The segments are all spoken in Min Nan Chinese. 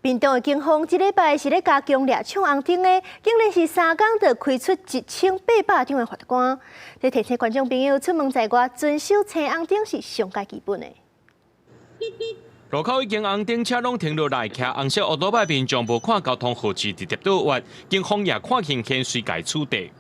屏東的警方這禮拜是咧加強掠搶紅燈的，竟然是3工就開出1800張的罰單。這提醒觀眾朋友出門在外，遵守青紅燈是上蓋基本的。路口已經紅燈，車攏停落來，騎紅色歐多擺民眾無看交通號誌，直直倒越，警方也看情形隨共處罰。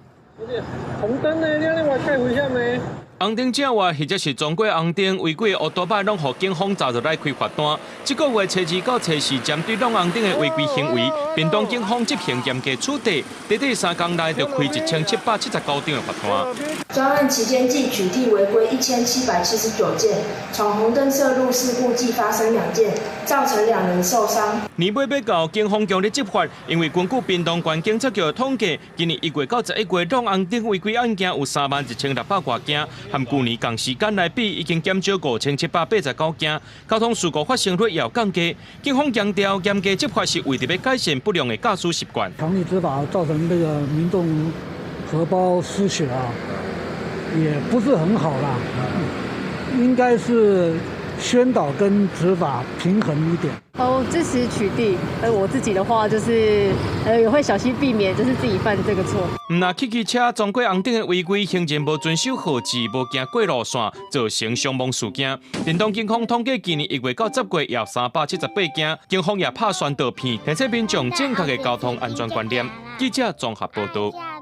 紅燈呢？你按呢會危險呢？紅燈正越，或者是撞過紅燈，違規的歐多擺攏予警方查入來開罰單。這個月初二到初四，針對挵紅燈的違規行為，屏東警方執行嚴格處罰，短短3工內就開1779張的罰單。專案期間計取締違規1779件，闖紅燈涉路事故計發生2件，造成2人受傷。年尾欲到，警方強力執法，因為根據屏東縣警察局的統計，今年1月到11月挵紅燈違規案件有31,600外件，和舊年仝時間來比，已經減少5789件，交通事故發生率也有降低。警方強調，嚴格執法是為著欲改善不良的駕駛習慣。強力執法造成這個民眾荷包失血啊，也不是很好啦。應該是宣導跟執法平衡一點。哦，支持取締。我自己的話就是，也會小心避免，就是自己犯這個錯。毋但汽機車撞過紅燈的違規，行人無遵守號誌，無行過路線，造成傷亡事件。屏東警方統計，今年1月到10月有378件，警方也拍宣導片，提醒民眾正確的交通安全觀念。記者綜合報導。